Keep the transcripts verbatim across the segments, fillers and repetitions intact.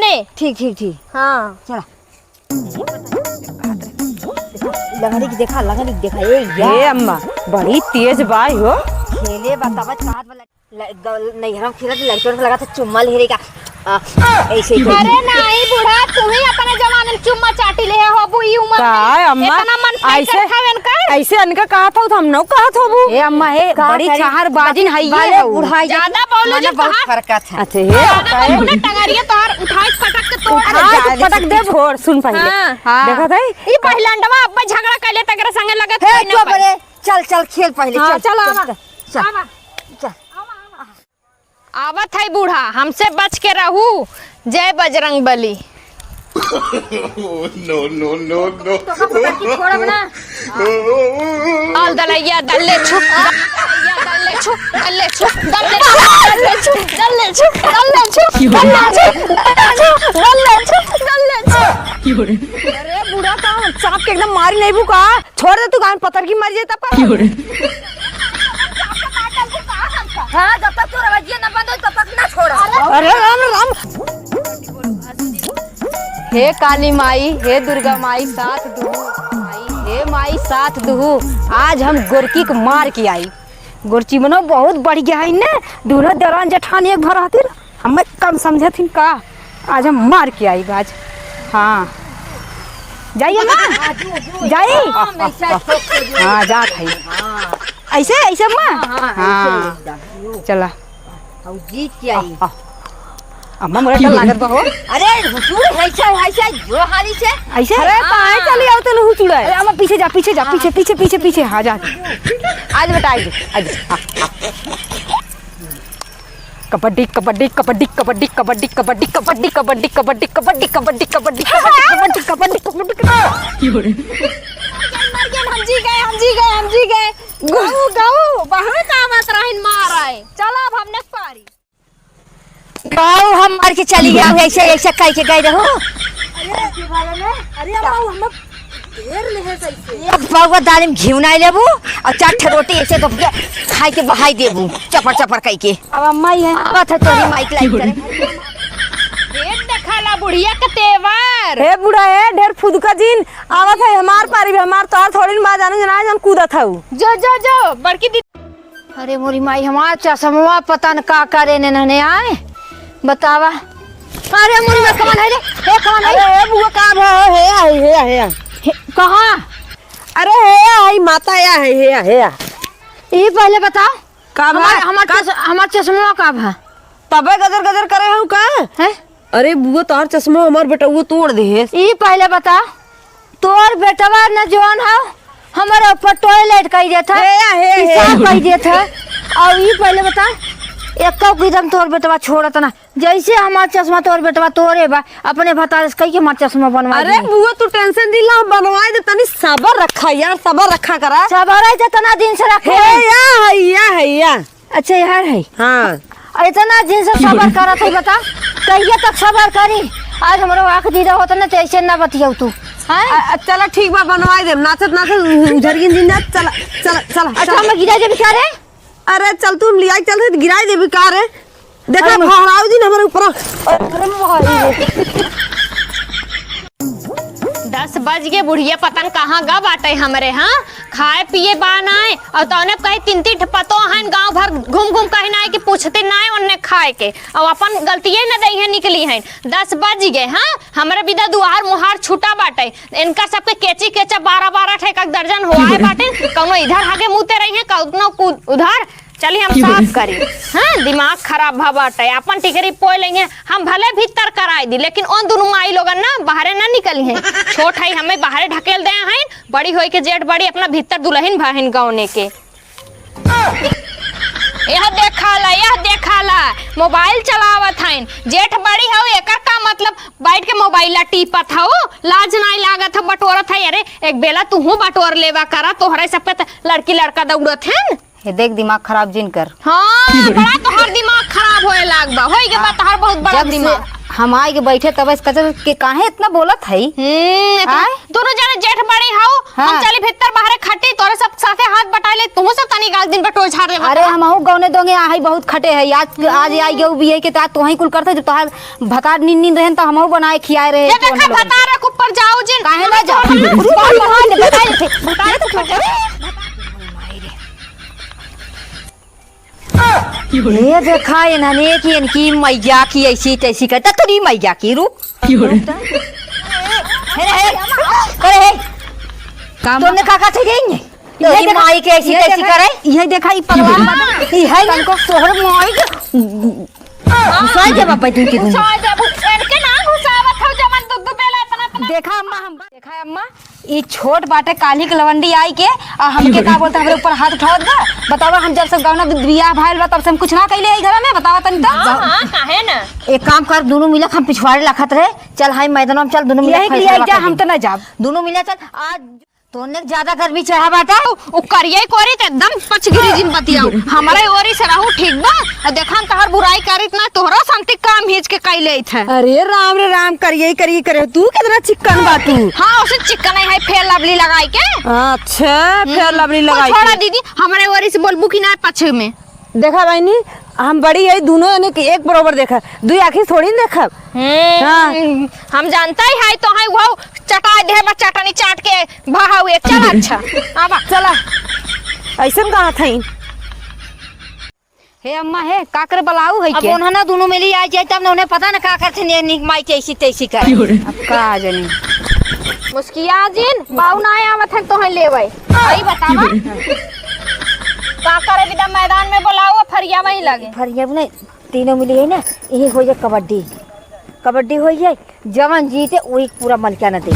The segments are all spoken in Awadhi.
ठीक, ठीक, ठीक। हाँ। चला। लंगड़ी के देखा, लंगड़ी के देखा, ए यार। ए अम्मा, बड़ी तेज बाई हो। खेले बतावा, चाहत वाला ल-, ग-, नैहरा में खेलत लड़के से लगा था चुम्मा ले रे का। आ, ऐसे ही। अरे नहीं बूढ़ा, तू ही अपने जमाने में चुम्मा चाटी ले हो, अबू ई उम्र का में है, अम्मा? इतना मन फाइटर ऐसे, खावेन का? ऐसे अनका कहा था, हम न कहा था वो। ए अम्मा, हे, का बड़ी करी? छाहर बाजिन है ये भले हो। बुढ़ाई ज्यादा बोलो मने जी, बहुत कहा फरकत है। अच्छा, हे, ज्यादा का बोलो है? ना, टंगरिया तोहार उठाई पटक के तोड़। अरे उठाई जा, पटक दे। छोड़, सुन पहिले। हाँ। हाँ। देखत है? ई पहिलंडवा अब्बे झगड़ा कैले तकरे संगे लगत हे, कोई ना चुप पाई। रे। चल, चल, खेल पहिले, हाँ, चल, चल, चल, आवा। चल, चल, आवा। चल। आवा, आवा। आवत है बूढ़ा, हमसे बच के रहू। जय बजरंग बली। No, no, no, no। तो का पकड़ के छोड़ब ना। डाल दलैया, दल्ले छु, दलैया, दल्ले छु, दल्ले छु, दल्ले छु, दल्ले छु, दल्ले छु, दल्ले छु, दल्ले छु, दल्ले छु, दल्ले छु। अरे बूढ़ा, का हम सांप के एकदम मारी नहीं बू का? छोड़ दे तू, गान पतर की मर जाता पर। हाँ, जब तक तोर आवाजिया ना बंद हो, तब तक ना छोड़ा। अरे राम, राम। हे काली माई, हे दुर्गा माई, साथ दुहू। माई, हे माई, साथ दुहू। आज हम गोरकी के मार के आई। गोरची मनो बहुत बढ़ गया है ने, दोनों देवरान जेठानी एक घर रहती। हमें कम समझत हिन का? आज हम मार के आइब आज। हाँ। जाई अम्मा? जाई? हाँ, जात है। ऐसे, ऐसे अम्मा? हाँ, हाँ, हाँ। ऐसे एकदम। चला। हम जीत के आई। अम्मा, मोरा डर लागत बा हो। अरे, हुचुड़, ऐसे, ऐसे, जो हाली से। ऐसे? अरे, हाँ। पाए चली आओ, तनु हुचुड़ है। अरे, अम्मा, पीछे जा, पीछे जा, हाँ। पीछे, पीछे, पीछे, पीछे, हाँ, जा। आज बेटा, आज, आज, हाँ, हाँ। कबड्डी, कबड्डी, कबड्डी। मर गए, मर गए, हम जी गए, हम जी गए, हम जी गए। गऊ, गऊ, वहाँ का बात रहन मार आए। चला अब हमने पारी। गऊ, हम मर के चली गए, ऐसे, ऐसे कह के गए रहो। अरे, अरे, अम्मा, हम ढेर लेहे सही से। अब पाउवा दाल में घिउ नाई लेबू और चार ठे रोटी ऐसे तो के खाई के बहाई देबू, चपर चपर कई के। अब अम्मा ही है। आवत है तोरी माइक लाइक करे। ढेर देखाला बुढ़िया के तेवर। हे बूढ़ा, हे ढेर फुदका जिन, आवत है हमार पारी भी, हमार तोहार थोड़ी ना जानू जना जन कूदत हऊ। जो, जो, जो, बड़की दीदी। अरे मोरी माई, हमार चश्मवा पता न का करे ने नने आए, बतावा। अरे मोरी माई, कवन है रे? हे कवन है? अरे हे बुआ, का भा? हे आ, हे आ, हे आ। हे, कहाँ? अरे हे आ, हे माता या है, हे आ, हे आ। ई पहिले बताओ, का भा? हमार, हमार का? चश-, हमार चश्मवा का भा? तबे गजर गजर करे हऊ का? हैं? अरे बुआ, तोहार चश्मा हमार बेटउआ तोड़ देहे। ई पहिले बता, तोर बेटवा न जौन हौ, हमरे ऊपर टॉयलेट कइ देत है, हे, हे, हे। पेशाब कइ देत है। और ई पहिले बता, एक्को किदम तोर बेटवा छोड़त ना। जैसे हमार चश्मा तोर बेटवा तोरे बा, अपने भतारे से कहि के हमार चश्मा बनवा अरे दिए। बुआ, तू टेंशन जिन ला, हम बनवाइ दे, तनी सबर रखा यार, सबर रखा करा। सबर है, जितना दिन से रखे हे हैं। या, है या, है या। अच्छा, यार है। हाँ। इतना दिन से सबर करत है, बता, कहिए तक सबर करी? आज हमरो आँख दीदा होत न, तो ऐसे ना बतियाऊ तू। हैं? अ, अ, चला, ठीक बा, बनवाइ देम। नाचत, नाचत उझरियन दिन नाच, चला, चला, चला, अच्छा, चला। हम गिरा देबी का रे? अरे, चल, तू हम लियाई चल रहे, गिराइ देबी का रे? देखा, अरे, फहराउ दिन हमरे ऊपर। अरे, माई रे। दस बज गए, बुढ़िया पता न कहाँ गा बाटे हमरे, हाँ? खाए पिए बा नाय, और तौने कहे तीन तीन ठे पतो हैं, गाँव भर घूम घूम कहे नाय कि पूछते नाय उन्ने खाए के, और अपन गलतिये न दई है निकली हैं। दस बज गए, हाँ? हमरे बिदा दुआर मुहार छूटा बाटे, इनका सबके केची केचा बारह बारह ठे एक एक दर्जन होआए बाटे, कौनो इधर हागे मुते रही हैं, कौनो कु-, उधर। चली हम साफ करी। हाँ, दिमाग खराब भा बाटे, अपन टिकरी पोए लेंगे। हम भले भीतर कराई दी, लेकिन उन दुनू माई लोगन ना बाहरे ना निकली हैं। छोट है, हमें बाहरे ढकेल दे हैं, बड़ी होई के जेठ बड़ी अपना भीतर दुलहिन भहिन गौने के। यह देखाला, यह देखाला, मोबाइल चलावत हैं। जेठ बड़ी हौ, एकर का मतलब बैठ के मोबाइल ला टीपत हौ? लाज नाई लागत हौ, बटोरत है। अरे, एक बेला तुहू बटोर लेवा करा, तोहरे सब पे त लड़की लड़का दौड़त हैं। ये देख, दिमाग खराब जिन कर। हाँ, बड़ा तोहार दिमाग खराब होए लाग बा। होई के बा तोहार बहुत बड़ा जब से, दिमाग। हम आइ के बैठे तब इस कचर के काहे इतना बोलत है? हम्म, इतना आय? दोनों जने जेठ बड़ी हौ, हाँ। हम चली भीतर बाहरे खटी, तोरे सब साथे हाथ बटाइ ले, तुहू सब तनी गाल दिन बटोर झाड़ दे अरे, बता। हमहू गौने दोंगे आहै बहुत खटे है। आज, आज आइ गए बियाह के, त आज तोहई कुल करते, जब तोहार भतार नीन नीन रहेन, त हमहू बनाए खियाए रहे, ये तोहन देखा, लोगन के। भतार के ऊपर जाओ जिन। काहे ना जाओ? रुको, रुको, बताए देते, बताए देते। ये देखा, इन्हने कि इनकी मैया की ऐसी तैसी करता, तेरी मैया की, रुक। हे, हे, अरे, हे। काम तोने का, का थे देंगे? तेरी देखा, माई के ऐसी ये तैसी देखा, करे? ये देखा, ई पगला। ई है ना? तनको सोहर माई के घुसाई देबा बैठे के। घुसाई देबू। इनके ना घुसावत हो, जमन दुद्ध बेला इतना, इतना। देखा अम्मा, हम देखा अम्मा, ई छोट बाटे, काल्हि के लवंडी आइ के, आ हमके का बोलता, हमरे ऊपर हाथ उठावत बा। बतावा, हम जब से गौना बियाह भइल बा, तब से हम कुछ ना कइले ई घर में, बतावा तनी त। हाँ, हाँ, काहे ना? एक काम कर, दुनों मिला हम पिछवाड़े लखत रहे, चल हाय मैदान में चल, दुनों मिला यही के लिए फैसला जा, कर हम दे। त ना जाब। दुनों मिला चल, आज तोने ज्यादा गर्मी चढ़ा बाटा। उ करिया कोरी त एकदम पचगिरी जिन बतियाऊ। हमरे ओरी से रहू ठीक बा। आ देखा हम तोहर बुराई करित ना, तोहरो शांति काम हिच के कइ लेत है। अरे राम रे राम, करिया करिया करे। तू कितना चिक्कन बा तू। हाँ, उसे चिक्कन है, फेयर लवली लगाई के। अच्छा, फेयर लवली लगाई छोड़ा के। दीदी, हमरे ओरी से बोलबू कि ना पछ में। देखा बहिनी, हम बड़ी है, दुनों जने के एक बरोबर देखा, दुई आँखी थोड़ी न देखब। हम्म, हाँ। हम जानता ही है तो है वो चटा दे बा चटनी चाट के भाव एक। चल अच्छा, आवा। चला, ऐसन कहा था। हे अम्मा हे, का करे बलाऊ है अब के? उन्हें ना दुनों मिली आ जाए तब ना उन्हें पता ना का करते ने निक माई कैसी तैसी करे। अब का जानी। मुस्किया जिन, बाऊ ना आवत है तो है लेवे। आई बतावा। का करे बिदा मैदान में बोलाओ, फरिया वहीं लगे। फरिया नहीं, तीनों मिली है ना, यही हो जाए कबड्डी। कबड्डी हो जाए, जवन जीते वही पूरा मलकिया न दे।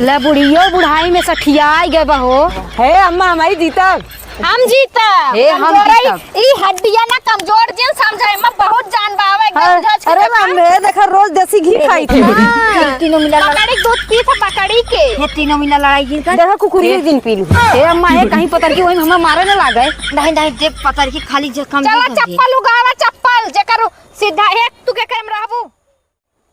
ले बुढ़ियो बुढ़ाई में सठियाई गए बहो। हे अम्मा, हमारी जीतब। हम जीतब। हे हम कमजोर है, जीतब। ई हड्डिया ना कमजोर जिन समझे, एमा बहुत जान बा, आवे एकदम हाँ, उधर से अरे देखा। माम, हे देखा, रोज देसी घी खाई थी। हाँ। तीनों मिला लड़ा- बकरी के दूध पी था, बकरी के। ये तीनों मिला लड़ाई जिन कर। देखा, कुकुरी एक दिन पी लू। हे अम्मा, हे कहीं पतर की वही हमें मारे न लागे। नहीं, नहीं, जे पतर की खाली जे कम चला, दूध है। चप्पल उगावा, चप्पल, जेकर सीधा हे, तू के करम रहबू?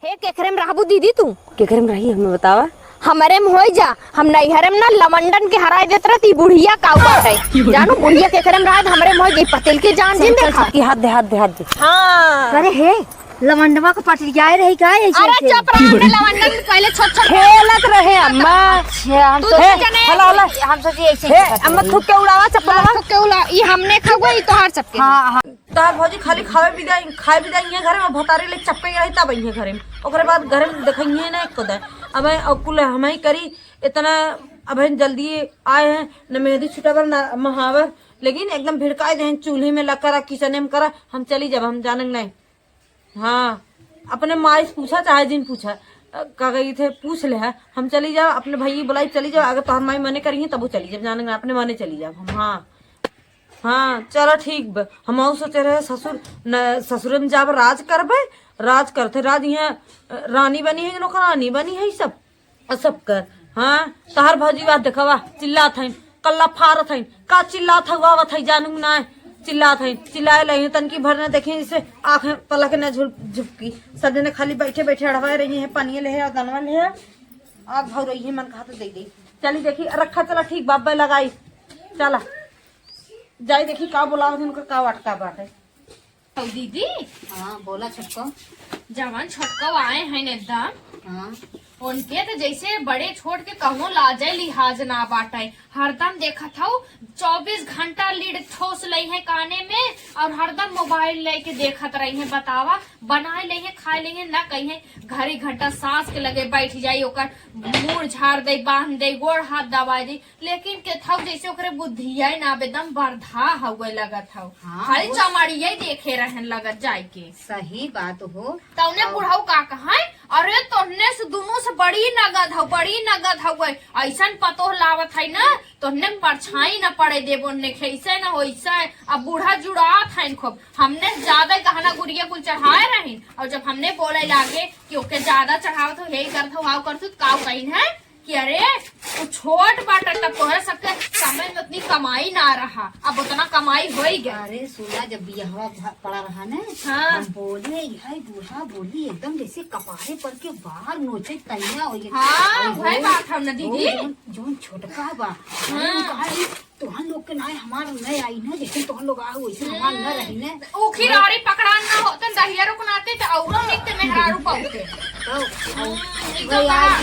हे, केकरे में रहबू दीदी तू? केकरे में रही, हमें बतावा। हमरे में होई जा, हम नैहरे में ना लवंडन के हराए देत रहती, बुढ़िया काऊ बाटे। जानू, बुढ़िया केकरे में रहे, हमरे में होई गई, पतिल के जान जिन देखा। सबकी हाथ दे, हाथ दे, हाथ दे। हाँ। अरे हे, लवंडवा को पटरियाए रही का ऐसे अरे ऐसे? चुप रह, हमने लवंडन में पहले छोट छोट खेलत रहे अम्मा। अच्छा, हम तू तो हे, जाने हला, हला। हम सोची ऐसे हे, ऐसे करते अम्मा रही। थूक के उड़ावा चप्पल। थूक के उड़ा, ई हमने खावा, ई तोहार सबके। हाँ, हाँ। तोहार भौजी खाली खावे बिदा, खाए बिदा इहे घरे में भतारी ले चपके के रही तब इहे घरे में। ओकरे बाद घरे में देखइहे ना एको दे। अब अकुल हमही करी इतना, अब जल्दी आए हैं, न मेहंदी छुटावर, न महावर, लेकिन एकदम भिड़काए दे हैं, चूल्ही में लग करा, किचने में करा, हम चली जाब, हम जानब नहीं। हाँ, अपने माई से पूछा, चाहे जिन पूछा, अ, का कही थे, पूछ ले है, हम चली जाब, अपने भैया बुलाई चली जाब, अगर तोहर माई मने करी है, तब वो चली जाब, जानब नहीं, अपने मने चली जाब हम। हाँ। हाँ, चला ठीक बा। हमहू सोचे रहे ससुर, न, ससुरे में जाब राज करबे, राज करते राज इहाँ, अ, रानी बनी है, नौकरानी बनी है, ई सब, अ, सब कर। हाँ, तहार भौजी बात देखवा, चिल्लात हईन, कल्ला फारत हईन, का चिल्लात हऊ, आवत हई, जानू ना, चिल्लात हईन, चिल्लाए लगी, तनकी भर न देखी, इसे आँखें पलक न झुल-, झुपकी। सब जने खाली बैठे बैठे अड़वाए रही हैं, पानिये ले है और दनवा ले है, आग भाव रही है, मन कहा तो दे दे। चली देखी, रखा, चला ठीक, बाबा लगाई, चला। जाई देखी का बोलावत है, उनका का अटका बाटे। तो दीदी। हाँ, बोला छोटको। जवान छोटको आए हैं एकदम। हाँ। उनके तो जैसे बड़े छोट के कौनो लाजे लिहाज ना बाटे। हरदम देखत हऊ, चउबीस घंटा लीड ठोस लई है काने में और हरदम मोबाइल लेके देखत रही है। बतावा, बनाए लई है, खाए लई है, ना कही है घड़ी घंटा सास के लगे बैठ जाई, ओकर मूड़ झाड़ दे, बांध दे, गोड़ हाथ दबाए दे। लेकिन केथाऊ जैसे ओकरे बुद्धिया ना बेदम बरधा हउए लगत हउ। हाँ, खाली वो चमाड़िया ही देखे रहन लगत जाए के। सही बात हो। तउने अब बुढ़ऊ का कहें, "अरे तोहने से दुनों से बड़ी नगद हउ, बड़ी नगद हउए। ऐसन पतोह लावत है ना, तोहने परछाई न पड़े देबो, ने खेसे न होइसे।" अब बूढ़ा जुड़ात है खूब। हमने ज्यादा गहना गुरिया कुल चढ़ाए रही, और जब हमने बोले लागे कि ओके ज्यादा चढ़ावत हो, यही करत हो, हाव करत हो, तो काव कहिन है? कि अरे, तो छोट बाटे, तब तोहरे सबके समय में उतनी कमाई ना रहा, अब उतना कमाई होई गया। अरे सुना, जब बियाहवा भ-, पड़ा रहा ना, हाँ। हम बोले, "यह बूढ़ा बोली एकदम जैसे कपारे पर के बार नोचे तैया हो गए।" हाँ, और वही वो, बात है ना, वो दीदी। जौन, जौन छोटका बा, हाँ। हम कहा, "ई तोहन लोग के नाय हमार नहीं आई ना, जैसे तोहन लोग आओ, वैसे हमार न रही ना।" ऊ खिलाड़ी पकड़ान ना होते, दहिया रुकनाते, तो औरो निक ते मेहरारू पाउते। तो, हम्म, ई वही तो आज बात।